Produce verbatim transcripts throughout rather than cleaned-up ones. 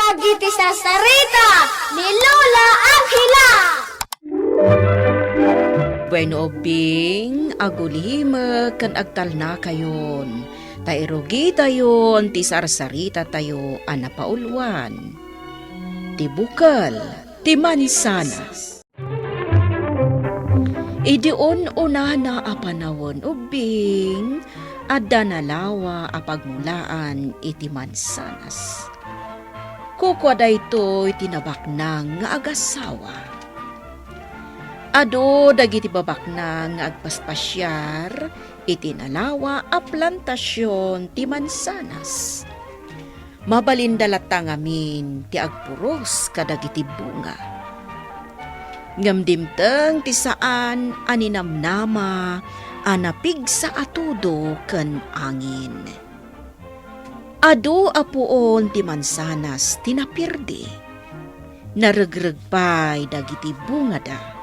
Dagiti sarsarita ni Lola Angela. Bueno, ubbing, agulimek ken agtalnakayon, ta irugitayon ti sarsaritatayo a napauluan. Ti bukel ti mansanas. Idi un-unana a panawen, ubbing, adda nalawa a pagmulaan iti mansanas. Kukua daytoy ti nabaknang nga agasawa. Adu dagiti babaknang nga agpaspasiar iti nalawa a plantasion ti mansanas. Mabalinda latta ngamin ti agpuros kadagiti bunga. Ngem dimteng ti saan a ninamnama a napigsa a tudo ken angin. Adu a puon ti mansanas ti napirdi. Naregreg pay dagiti bungada.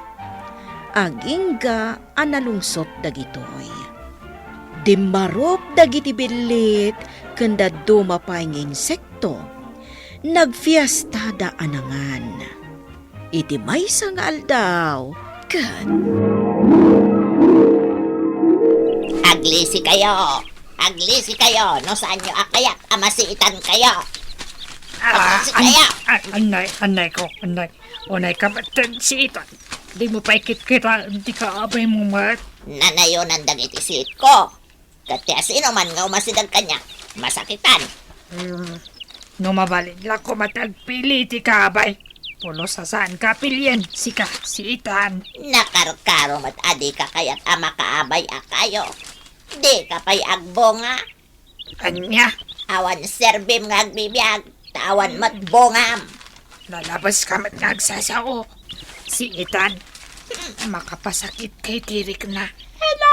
Agingga a nalungsot dagitoy. Dimmarup dagiti billit ken dadduma pay nga insekto. Nagfiestada a nangan. Iti maysa nga aldaw, ket Aglisikayo! Aglisikayo no saanyo a kayat a masiitankayo! Ah, Aglisikayo! An-, an-, annay, annay ko, annay. Unay ka met ten siitan. Dimo pay kitkita, di ka abay mo met. Nanayonan dagiti siitko. Ket ti asinoman nga umasideg kaniak, masakitan. Hmm, no mabalin la koma ti agpili ti kaabay, pulos a saan ka pilien, sika, siitan. Nakarkaro met a dika kayat a makaabay a kayo. Dika pay agbunga. Ania? Awan serbim nga agbibiag. Ta awan met bungam. Nalabas ka met nga agsasao. Siitan, makapasakit kay tirikna. Hello?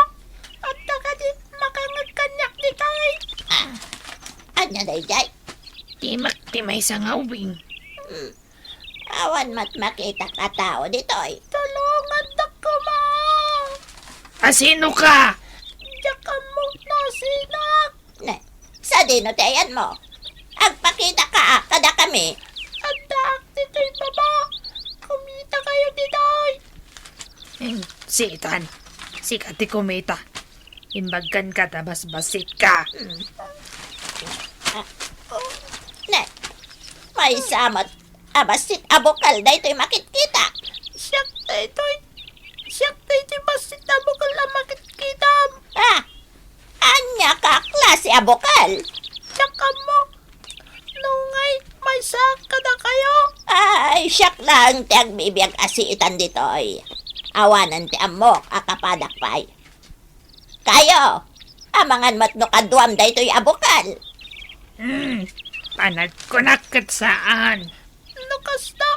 Adda kadi makangeg kaniak ditoy? Ah, ania daydiay? Timek ti maysa nga ubing. Hmm. Awan met makitak a tao ditoy. Tulongandak koma. Asino ka? Diak ammo no asinak. Ne, sadino ti ayanmo? Agpakitaka kadakami. Addaak ditoy baba. Kumitakayo ditoy. Hmm, siitan. Sika ti kumita. Imbag kenka ta basbasitka. Hmm. Ah, oh. Ne, maysa met a bassit a bukel daytoy makitkita. Siak daytoy. Siak daytoy bassit a bukel a makitkita. Ah, ania ka a klase a bukel? Diak ammo. Nungay, maysa kadakayo. Ay, siak laeng ti agbibiag a siitan ditoy. Awanen ti ammok a kapadak pay. Kayo, amangan met no kaduam daytoy a bukel. Hmm, panagkunak ket saan. No kasta,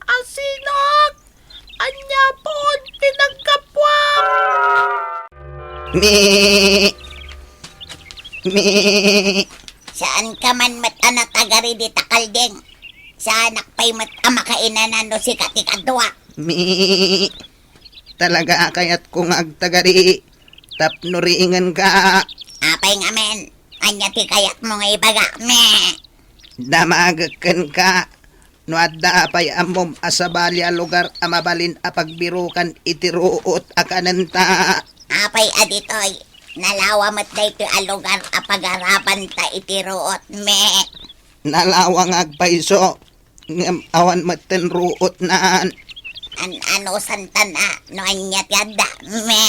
asinok. Ania pon ti naggapuam? Mi! Mi! Saan ka man met a natagari dita, Kalding? Saanak pay met a makainana no sika ti kadua. Mi! Talaga a kayatko nga agtagari tapno riingenka. Apay ngamin? Ania ti kayatmo nga ibaga? Me! Damagek kenka. No adda pay ammom a sabali a lugar a mabalin a pagbirukan iti ruot a kanenta. Apay a ditoy? Nalawa met daytoy a lugar a pagarabanta iti ruot, me. Nalawa nga agpayso, ngem awan metten ruotnan. An-, ano santana no ania ti adda, me.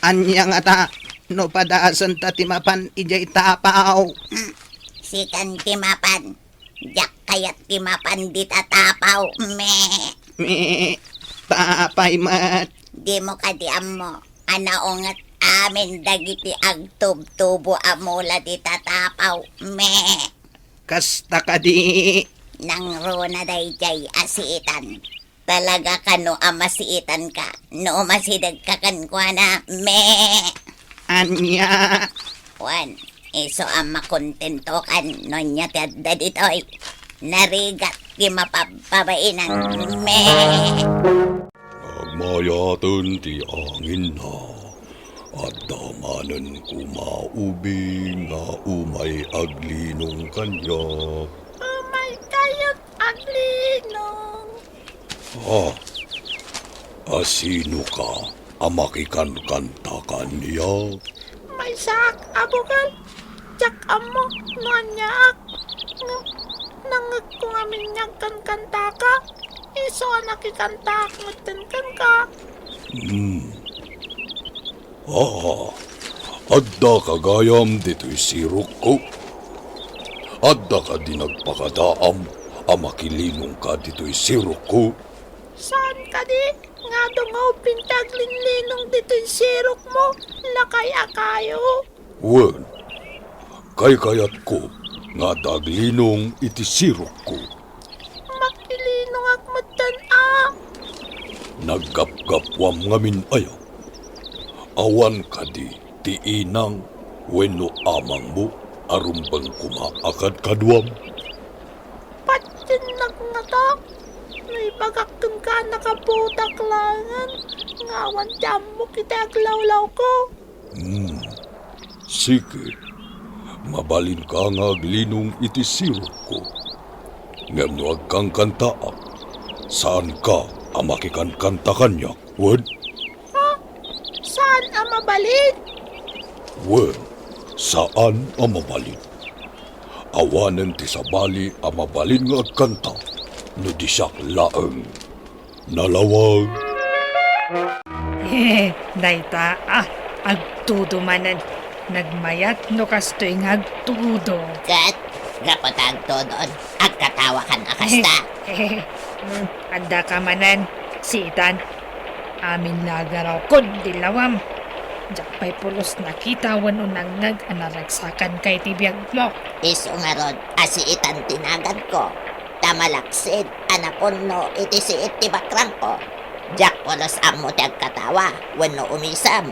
Ania ngata no padasenta ti mapan idiay tapaw? Hmm, sikan ti mapan. Diak kayat ti mapan dita tapaw, me. Me, apay met. Dimo kadi ammo a naunget amin dagiti agtubtubo a mula dita tapaw, me. Kasta kadi. Nangruna daydiay a siitan. Talaga kano a masiitanka no umasidegka kenkuana, me. Ania? Wen, isu a makontentokan no ania ti adda ditoy. Narigat ti mapabpabainan, me. Nagmayaten ti anginna. Adda manen koma ubing nga umay aglinong kaniak. Umay Ah, asinoka a makikankanta kaniak? Maysaak a bukel. Diak ammo no aniaak. Ngem nangngegko ngamin nga agkankantaka. Isu a nakikantaak metten kenka. Hmm. Ah, addaka gayam ditoy sirokko? Adda kadi nagpakadaam a makilinongka ditoy sirokko? Saan kadi nga adu nga ubbing ti aglinlinong ditoy sirokmo, lakay a kayo? Wen, kaykayatko nga adda aglinong iti sirokko. Makilinongak metten a. Naggapgapuam ngamin aya? Awan kadi ti inang wenno amangmo a rumbeng koma a kadkaduam? Patiennag ngata. No ibagak kenka a nakabutak laengen nga awan ti ammok iti aglawlawko. Hmm. Sige, mabalinka nga aglinong iti sirokko. Ngem no agkankantaak, saanka a makikankanta kaniak, wen? Ha? Saan a mabalin? Wen, saan a mabalin. Awanen ti sabali a mabalin nga agkanta no di siak laeng. Nalawag. Dayta, ah, agtudo manen. Nagmayat no kastoy nga agtudo. Ket, gapu ta agtudon, agkatawakan a kasta. Hmm, adda ka manen, Sitan. Amin la agarawkon ti lawam. Diak pay pulos nakita wenno nangngeg a naragsakanka iti biagmo. Isu ngarud a Sitan ti naganko, ta malaksid a napunno iti siit ti bakrangko. Diak pulos ammo ti agkatawa wenno umisem.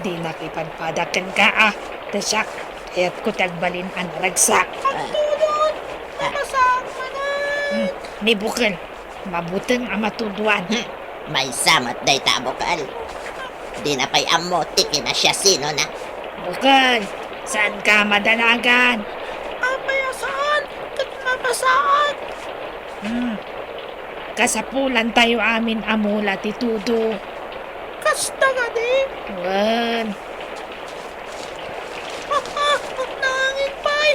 Dinak ipadpada kenka a, ta siak, kayatko ti agbalin a naragsak. Agtudon! Napasaak manen! Hmm, ni bukel, mabuteng a matudoan. Hmm, maysa met dayta a bukel. Dina pay ammo ti kinasiasinona. Bukel, saanka madanagan? Apay a saan? Ket mapasaak. Hmm. Kasapulantayo amin a mula ti tudo. Kasta kadi? Wen. Nangin pay!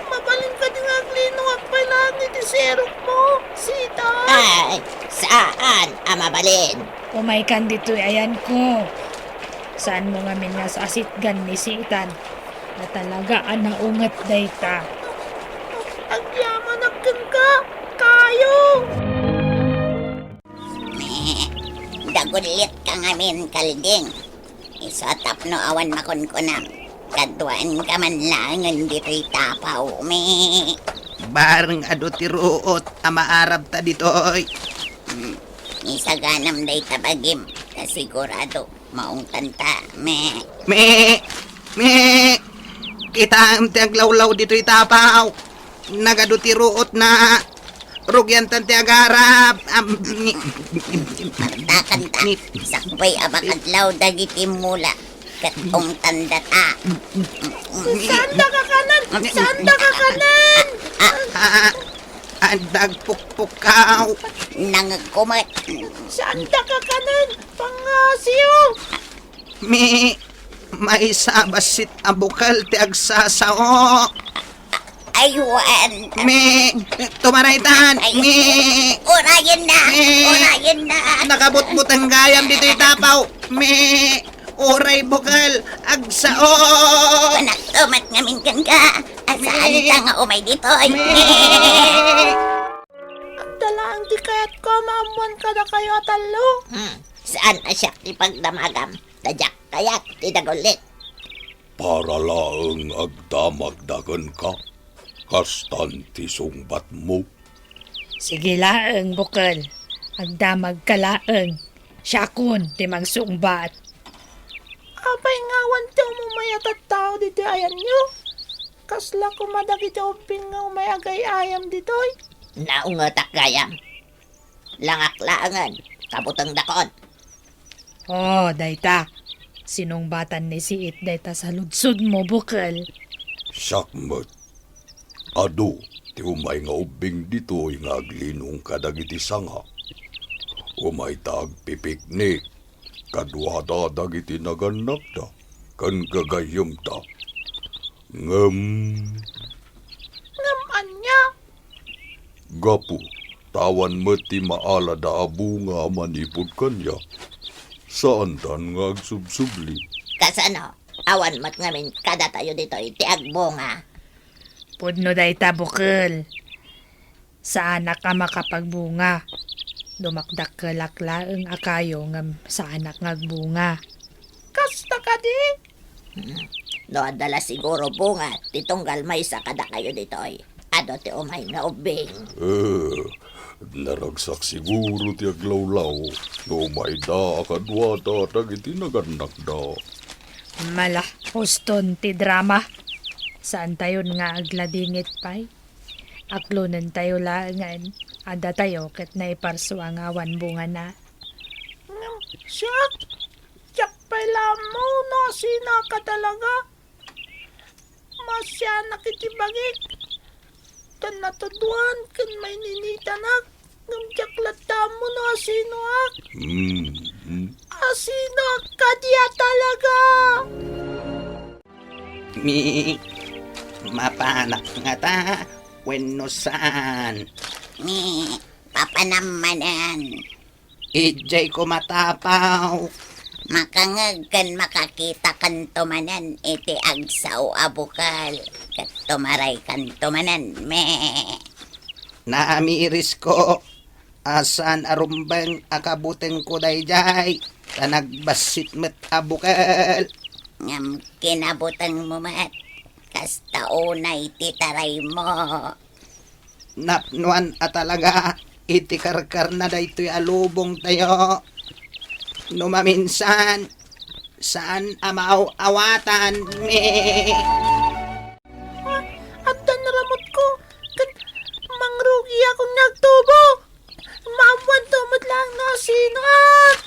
Mabalin kadi nga aglinongak pay laeng iti sirokmo, Sitan? Ay, saan a mabalin. Umaykan ditoy ayanko. Saanmo ngamin nga sasitgan ni Sitan. Na talaga a naunget dayta. Agyamanak kenka, kayo! Me, dagullitka ngamin, Kalding. Isu a tapno awan makunkunam, kaduaenka man laengen ditoy tapaw, me. Bareng adu ti ruot a maarabta ditoy. Hmm, isaganam dayta bagim, ta sigurado maungtanta, me. Me! Me! Kitaem ti aglawlaw ditoy tapaw. Nagadu ti ruotna. Rugiantan ti agarap. Am-, Takanta, sakbay a makadlaw dagiti mula, ket ungtandata. Saanda kakanen! Saanda kakanen! Ah, ah, ah, dagpukpukaw. Nangegko met. Saanda kakanen! Pangngasiw! Me, maysa a bassit a bukel ti agsasao. Ay, wen. Me, tumaraytan. Ay, me. Urayen na. Me. Urayen na. Nakabutbuteng gayam ditoy tapaw. Me, uray bukel, agsao. Panagtumat ngamin kenka. Asaan ta nga umay ditoy? Me. Adda laeng ti kayatko a maammoan kadakayo a tallo. Hmm, saan a siak ti pagdamagam, ta diak kayat ti dagullit. Para laeng agdamagda kenka, kastan ti sungbatmo. Sige laeng, bukel. Agdamagka laeng. Siakon ti mangsungbat. Apay nga awan ti umumay a tattao ditoy ayanyo? Kasla koma dagiti ubbing nga umay agay-ayam ditoy? Naungetak gayam. Langak laengen, kabutengdakon. Oh, dayta. Sinungbatan ni Siit dayta saludsodmo, bukel. Siak met. Adu ti umay nga ubbing ditoy nga aglinong kadagiti sanga. Umayta agpipiknik kaduada dagiti nagannakda ken gagayyemda. Ngem Ngem ania? Gapu ta awan met ti maalada a bunga a manipud kaniak, saantan nga agsubsubli. Kasano? Awan met ngamin kadatayo ditoy ti agbunga? Pudno dayta, bukel. Saanak a makapagbunga. Dumakdakkelak laeng a kayo ngem saanak nga agbunga. Kasta kadi? Hmm. No adda la siguro bunga ti tunggal maysa kadakayo ditoy, adu ti umay nga ubbing. Eh, naragsak siguro ti aglawlaw no umayda a kaduada dagiti nagannakda. Mala, huston ti drama. Saantayon nga agladingit pay. Aklonentayo laengen a datayo ket naiparsua nga awan bungana. Ngem siak, diak pay la ammo no asino a katalaga. Masianak iti bagik. Ta natuduan ken maininitanak, ngem diak latta ammo no asinoak. Mm. Asinoak kadi a talaga? Ni, mapanak ngata wenno saan? Ni, papanam manen. Idiay koma, Tapaw. Makangeg ken makakitakanto manen iti agsao a bukel, ket tumaraykanto manen, me. Naamirisko a saan a rumbeng a kabutengko daydiay, ta nagbassit met a bukel. Ngem kinabutengmo met, kasta unay ti taraymo. Napnoan a talaga iti karkarna daytoy a lubongtayo. No maminsan, saan a maaw-awatan, me. Ah, adda naramutko, ket mangrugiakon nga agtubo. Maammoanto met laeng no asinoak.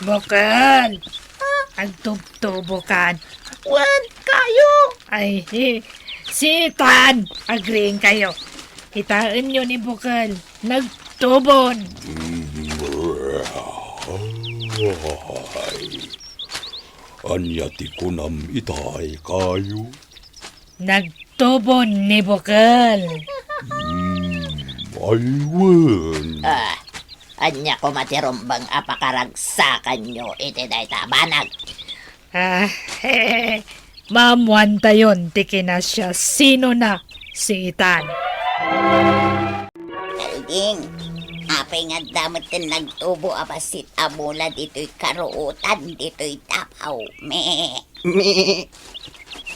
Bukel! Ah? Agtubtubokan. Wen, kayo! Ay, eh, sitan! Agriingkayo. Kitaenyo ni Bukel. Nagtubon. Ay. Ania ti kunam itay, kayo? Nagtubon ni Bukel. Hmm, ay wen. Ah, ania koma ti rumbeng a pakaragsakanyo iti dayta a banag? Ah, maammoantayon ti kinasiasinona, sitan. Kalding, apay nga adda met ken nagtubo a bassit a mula ditoy karuotan ditoy Tapaw, me? Me,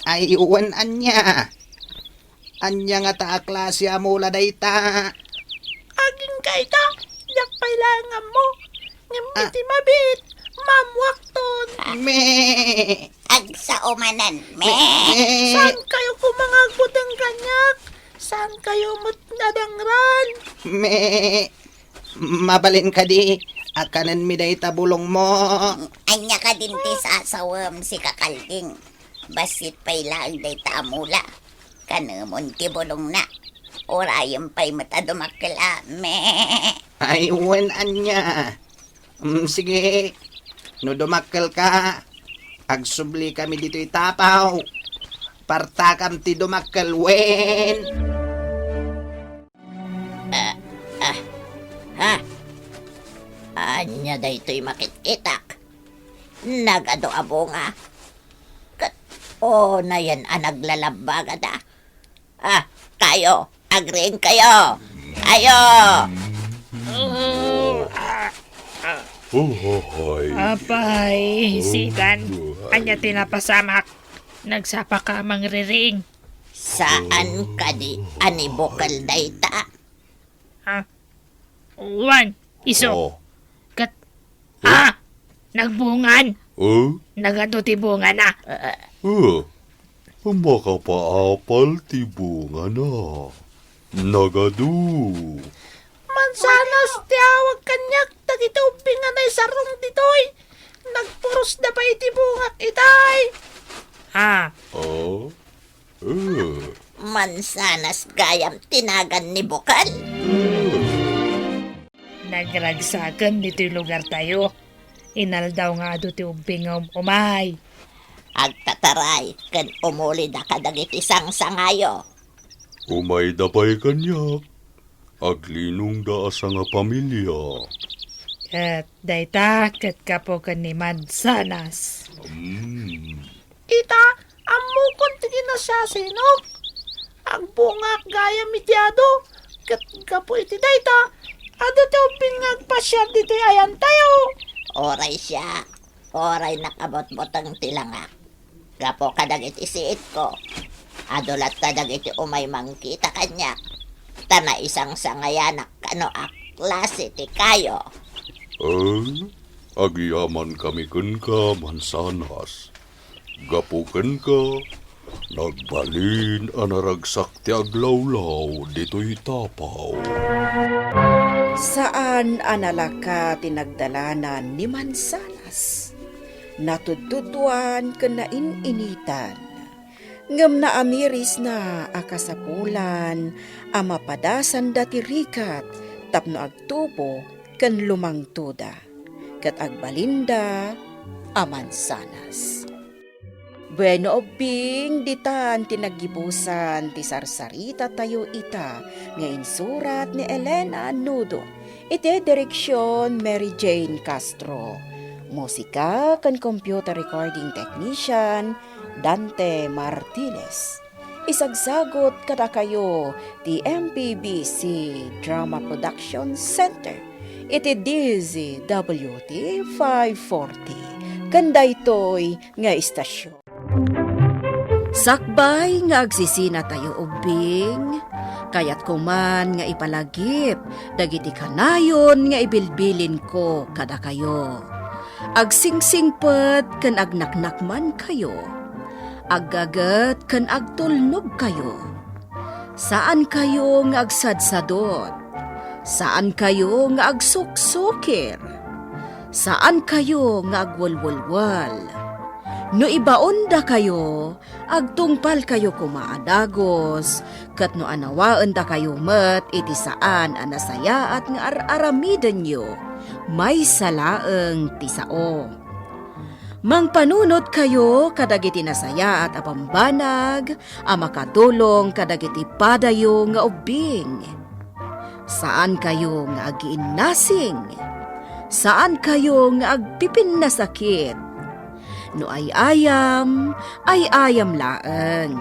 ay wen ania? Ania ngata a klase a mula dayta? Agingga ita, diak pay laeng ammo. Ngem ah, iti mabiit, maammoakton. Me. Agsao manen, me. Me. Saankayo koma nga agbuteng kaniak? Saankayo met nga dangran? Me. Mabalin kadi a kanenmi dayta bulongmo? Ania kadin ti sasawem, sika Kalding? Bassit pay laeng dayta a mula. Kanemon ti bulongna. Urayem pay met a dumakkel a, me. Ay, wen ania? Mm, sige. No dumakkelka, agsublikami ditoy Tapaw. Partakam ti dumakkel, wen. Ah, ah, ha? Ania daytoy makit-kitak? Nagadu a bunga. Ket unayen a naglalabbaga da. Ah, kayo, agriingkayo. Ayo. Oh, ay. Apay, sitan, ania ti napasamak? Nagsapaka a mangriring. Saan kadi a ni Bukel dayta? Ah, wen, isu. Oh. Ket, oh, ah, nagbungan. Oh? Nagadu ti bungana. Ah, makapaapal ti bungana. Nagadu. Mansanas ti awag kaniak dagiti ubbing a naisarrong ditoy. Nagpurosda pay iti bungak itay. Ah. Oh? Eh. Mansanas gayam ti nagan ni Bukel. Eh. Nagragsaken ditoy lugartayo. Inaldaw nga adu ti ubbing nga um-umay. Agtataray ken umulida kadagiti sangsangayo. Umayda pay kaniak. Aglinongda a sangapamilia. Ket dayta ket gapu ken ni Mansanas. Mm. Ita, ammokon ti kinasiasinok. Agbungak gayam iti adu, ket gapu iti dayta, adu ti ubbing nga agpasiar ditoy ayantayo. Uray siak, uray nakabutbuteng ti langak. Gapu kadagiti siitko, adu latta dagiti umay mangkita kaniak, ta naisangsangayanak kano a klase ti kayo. Eh, agyamankami kenka, Mansanas. Gapu kenka, nagbalin a naragsak ti aglawlaw ditoy tapaw. Saan a nalaka ti nagdalanan ni Mansanas. Natudtuduan ken nain-initan. Ngem naamirisna a kasapulan a mapadasanda ti rigat tapno agtubo ken lumangtoda, ket agbalinda a Mansanas. Bueno, ubbing, ditan ti naggibusan ti sarsaritatayo ita nga insurat ni Elena Nudo. Iti direksyon, Mary Jane Castro. Musika ken computer recording technician, Dante Martinez. Isagsagot kadakayo ti M P B C Drama Production Center iti D Z W T five forty. Ken daytoy nga istasyon. Sakbay nga agsisinatayo ubbing, kayatko man nga ipalagip dagiti kanayon nga ibilbilinko kadakayo. Agsingsingpet ken agnaknakmankayo. Aggaget ken agtulnogkayo. Saankayo nga agsadsadot. Saankayo nga agsuksukir. Saankayo nga agwelwelwel. No ibaondakayo, agtungpalkayo koma a dagus, ket no anawaendakayo met iti saan a nasayaat nga ar-aramidenyo, maysa laeng ti sao. Mangpanunotkayo kadagiti nasayaat a bambanag a makatulong kadagiti padayo nga ubbing. Saankayo nga agiinnasing. Saankayo nga agpipinnasakit. No ay-ayam, ay-ayam laeng.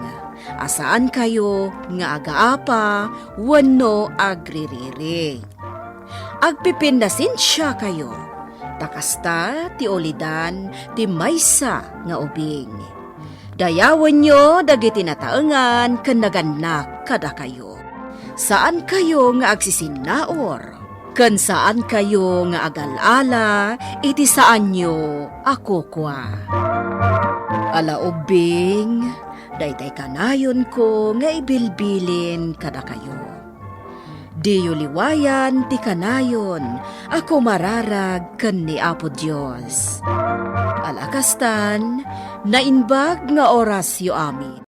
A saankayo nga agaapa wenno agririri. Agpipinnasensiakayo, ta kasta ti ulidan ti maysa nga ubing. Dayawenyo dagiti nataengan ken nagannak kadakayo. Saankayo nga agsisinnaur, ken saankayo nga agal-ala iti saanyo a kukua. Ala ubbing, daytay kanayonko nga ibilbilin kadakayo. Diyo liwayan ti kanayon a kumararag ken ni Apo Dios. Ala kastan, naimbag nga orasyo amin.